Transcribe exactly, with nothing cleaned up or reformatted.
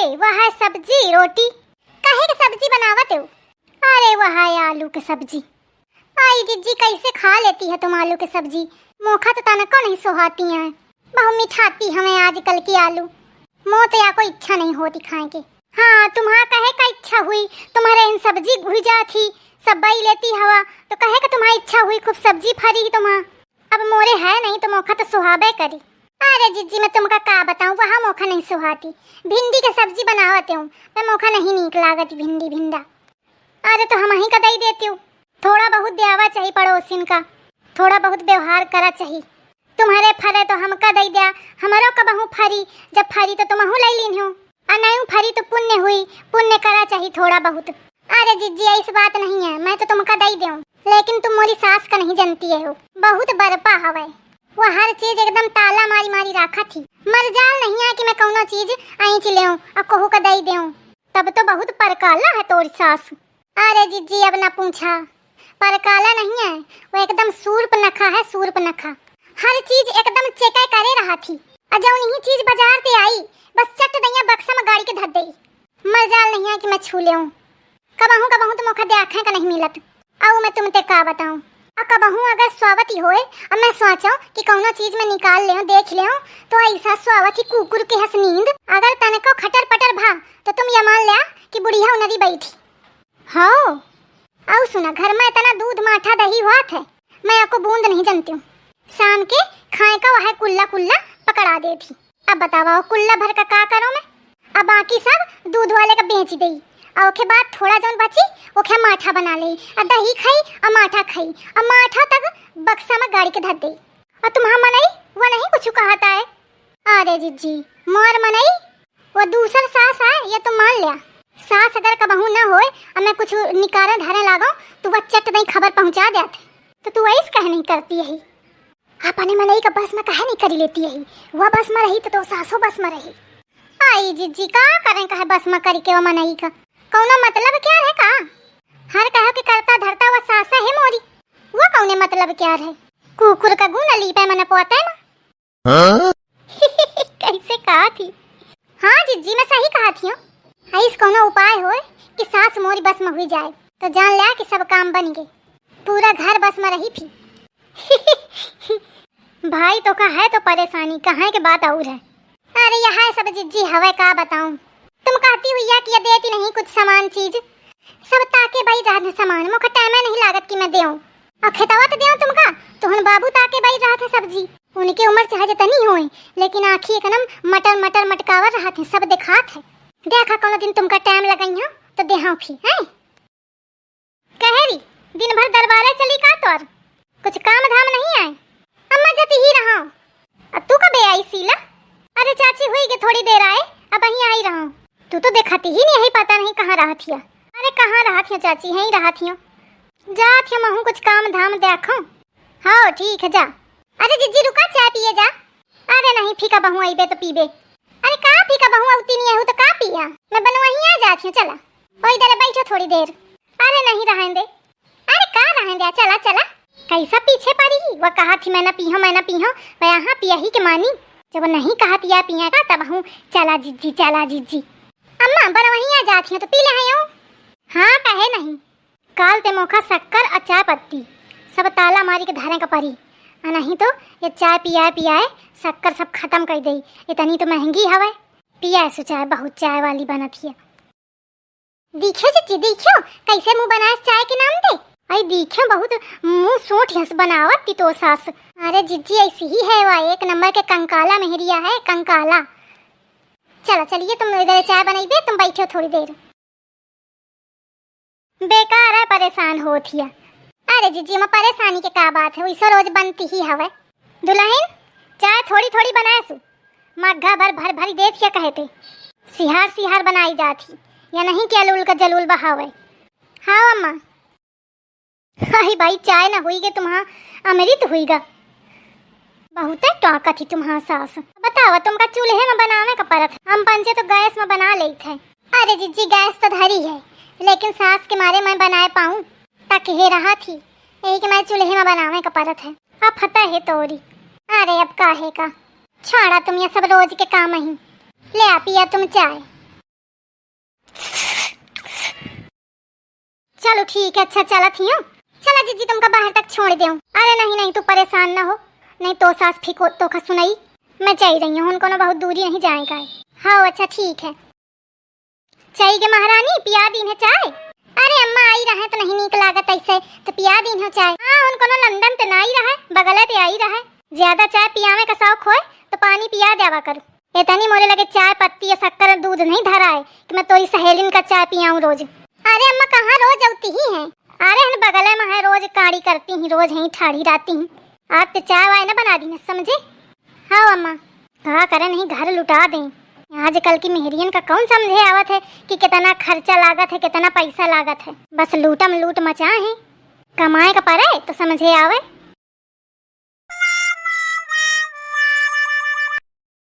ए, वह है सब्जी, रोटी। काहे के सब्जी बनावत हो? अरे, वह है आलू के सब्जी। आई जिज्जी, कैसे खा लेती है तुम आलू के सब्जी? मोखा तो तनको नहीं सोहाती है। बहु मिठाती हमें आजकल की आलू। मोर तो या कोई इच्छा नहीं होती खाए के। हाँ, तुम्हारा कहे का इच्छा हुई, तुम्हारे इन सब्जी हुई जात ही, सब बई लेती हवा, तो कहे का तुम्हारी इच्छा हुई, खूब सब्जी फरी ही तुम्हारा। अब मोरे है नहीं तो मोखा तो सुहाबे करी। अरे जिज्जी, मैं तुमका का बताऊं, वहाँ मोखा नहीं सुहाती। भिंडी के सब्जी बनावत हूँ मैं, मोखा नहीं नीक लागत भिंडी भिंडा। अरे तो हमही का दई देती हूँ, थोड़ा बहुत द्यावा चाही पड़ोसिन का, थोड़ा बहुत व्यवहार करा चाही। तुम्हारे फरे तो हमका दई द्या, हमरो कबहू फरी, जब फरी तो तुमहू लई लीन्हो, आ नहीं फरी तो पुण्य हुई, पुण्य करा चाही थोड़ा बहुत। अरे जिज्जी, ऐसी बात नहीं है, मैं तो तुमका दई देऊं, लेकिन तुम मोरी सास का नहीं जनती हो, बहुत बरपा हवे। वह हर चीज एकदम ताला मारी मारी राखत ही। मरजाल नहीं है कि मैं कौनो चीज ऐंच लेऊं और कहू का दई देऊं। तब तो बहुत परकाला है तोरी सास। अरे जिज्जी, अब ना पूछा, परकाला नहीं है, वो एकदम सूर्पनखा है, सूर्पनखा। हर चीज एकदम चेकै करे रहत ही। आ जौन ही चीज बाजार ते आई, बस चट दइया बक्सा में गाड़ी के धर देई। मरजाल नहीं है कि मैं छू लेऊं। कबहूँ कबहूँ तो मोखा द्याखे का नहीं मिलत। अउ मैं तुमते का बताऊं, आ कबहूँ अगर स्वावत ही होए, अब मैं सोचो कि कौनो चीज में निकाल लेऊं, देख लेऊं, तो ऐसा स्वावत ही कुकुर के हस नींद। अगर तनको खटर पटर भा, तो तुम ये मान ल्या कि बुढ़िया उनरी बैठी। हो, अउ सुना, घर में इतना दूध माठा दही हुआत है, मैं आपको बूंद नहीं जनती हूँ। शाम के खाए का वह कुल्ला कुल्ला पकड़ा देती। अब बतावा, वो कुल्ला भर का का करो मैं? अब बाकी सब दूध वाले का बेच देई, और ओके बाद थोड़ा जौन बची, ओके माठा बना लेई, और दही खाई, और माठा खाई, और माठा तक बक्सा में गाड़ी के धर देई। और तुम्हार मनई, वो नहीं कुछ कहता है। अरे जिज्जी, मोर मनई, वो दूसर सास है, ये तो मान लिया। सास अगर कबहू न होए, और मैं कुछ निकारे धरे लागो, तो वह चट दई खबर पहुँचा देते। तो तू ऐस कहे नहीं करती यही। अपने मनई का बस में काहे नहीं करी लेती है? वह बस में रही तो, तो सासो बस में रही। आई जिज्जी, का करें कहे बस में करी के वो मनई का? कौनो मतलब क्या है का? हर कहो के करता धरता वो सास है मोरी, वो कौने मतलब क्या है? कुकुर का गुण लीपे मन पोते में। हाँ? कैसे कहा थी? हाँ जिज्जी, मैं सही कहा थी हूँ। ऐस कौनो उपाय होए कि सास मोरी बस में हुई जाए, तो जान लिया कि सब काम बन गए, पूरा घर बस में रही थी। भाई तो का है तो परेशानी, कहाँ के बात और है। अरे यहाँ सब जिज्जी हवे का बताऊं, तुम कहती हुई कि ये देती नहीं कुछ सामान चीज, सब ताके भाई रहत है सामान, मोका टाइम नहीं लागत कि मैं देऊं। और खेतवा तो देऊं तुमका, तुहन बाबू ताके भाई रहत है सब्जी, उनके उम्र चाहे जितनी होए, लेकिन आँखी एकदम मटर मटर मटकावर रहत है, सब देखात है। देखा कौनो दिन तुमका टाइम लगई हो तो देहाओ फिर, हैं? कहे री, दिन भर दरबारे चली का तोर? कुछ काम धाम नहीं आए? अम्मा जती ही रहो। अ तू कबे आई शीला? अरे चाची हुई के थोड़ी देर आए, अब यहीं आई रहो। तू तो देखाती ही नहीं, पता नहीं कहाँ रहत हिया। अरे कहाँ रहत हियो चाची, यहीं रहत हियो। जात हियो महू कुछ काम धाम देखो। हाँ ठीक है जा। अरे जिज्जी रुका, चाय पिए जा। अरे नहीं, फीका बहू अइबे तो पीबे। अरे का फीका बहू अउती नहीं आहू तो का पिया? मैं बनवाही आ जात हूँ, चला। ओई दरे बैठो थोड़ी देर। अरे नहीं रहन दे। अरे का रहन दे, चला चला। कैसा पीछे पड़ी? वह कहा थी मैं ना पीहो, मैं ना पीहो, वह यहाँ पिया ही के मानी। जब वो नहीं कहा थी या पिया का तब हूँ चला जिज्जी, चला जिज्जी। अम्मा बनवाही आ जात हूँ तो पी ले आयो। हाँ कहे नहीं। काल ते मोखा शक्कर आ चाय पत्ती सब ताला मारी के धरे के परी, आ नहीं तो ये चाय पियाए पियाए शक्कर सब खतम कर देई। इतनी तो महंगी हवे, पियाए सु चाय, बहुत चाय वाली बनत हिया। देखियो जिज्जी, देखियो कैसे मुंह बनाए चाय के नाम दे। आई देखियो बहुत मुंह सोट हंस बनावत ती तो सास। अरे जिज्जी ऐसी ही है, वह एक नंबर के कंकाला मेहरिया है, कंकाला। चला चलिए, तुम इधर चाय बनाइबे, तुम बैठो थोड़ी देर। बेकार है, परेशान होत हिया। अरे जिज्जी, में परेशानी के का बात है, वैसे रोज बनती ही हवे। दुल्हन, चाय थोड़ी थोड़ी बनाए सु, मग्घा भर भर भरी देत हिया कहते। सिहार सिहार बनाई जात ही, या नहीं कि अलूल का जलूल बहावे। हाँ अम्मा। हाय भाई, चाय ना हुई गे तुम्हा, अमृत हुई गा। बहुते टोंकत ही तुम्हा सास। बतावा, तुमका चूल्हे में बनावे का परत है, हम पंचे तो गैस में बना लेत है। अरे जिज्जी, गैस तो धरी है, लेकिन सास के मारे मैं बनाए पाऊँ, तक हे रहा थी, यही के मैं चूल्हे में बनावे का परत है। अब फतह है तोरी। अरे अब काहे का, छोड़ा तुम, ये सब रोज के काम ही। ले आ पिया तुम चाय। चलो ठीक है, अच्छा चलत ही हूँ। चला जीजी, तुमका बाहर तक छोड़ देउ। अरे नहीं नहीं, तू परेशान ना हो, नहीं तो सास फिर को तोका सुनाई। मैं जाई रही हूँ, उनको ना बहुत दूरी नहीं जाए का है। हाँ अच्छा ठीक है। चाय के महारानी, पिया दीन है चाय। अरे अम्मा, आई रहे तो नहीं नीक लागत ऐसे, तो पिया दीन हो चाय। हाँ, उनको ना लंदन ते ना आई रहे, बगले ते आई रहे। ज्यादा चाय पियावे का शौक होए तो पानी पिया देवा करू। इतनी मोरे लगे चाय पत्ती या शक्कर दूध नहीं धरा है कि मैं तोरी सहेलिन का चाय पियाऊं रोज। अरे अम्मा, कहाँ रोज अउती ही है? अरे हन बगले में है, रोज काड़ी करती ही, रोज यहीं ठाढ़ी रहती ही। आज तो चाय वाय ना बना दीन है, समझे? हाँ अम्मा। का करे नहीं, घर लुटा दें। आजकल की मेहरियन का कौन समझे आवत है कि कितना खर्चा लागत है, कितना पैसा लागत है। बस लूटम लूट मचा है। कमाए का परे तो समझे आवे।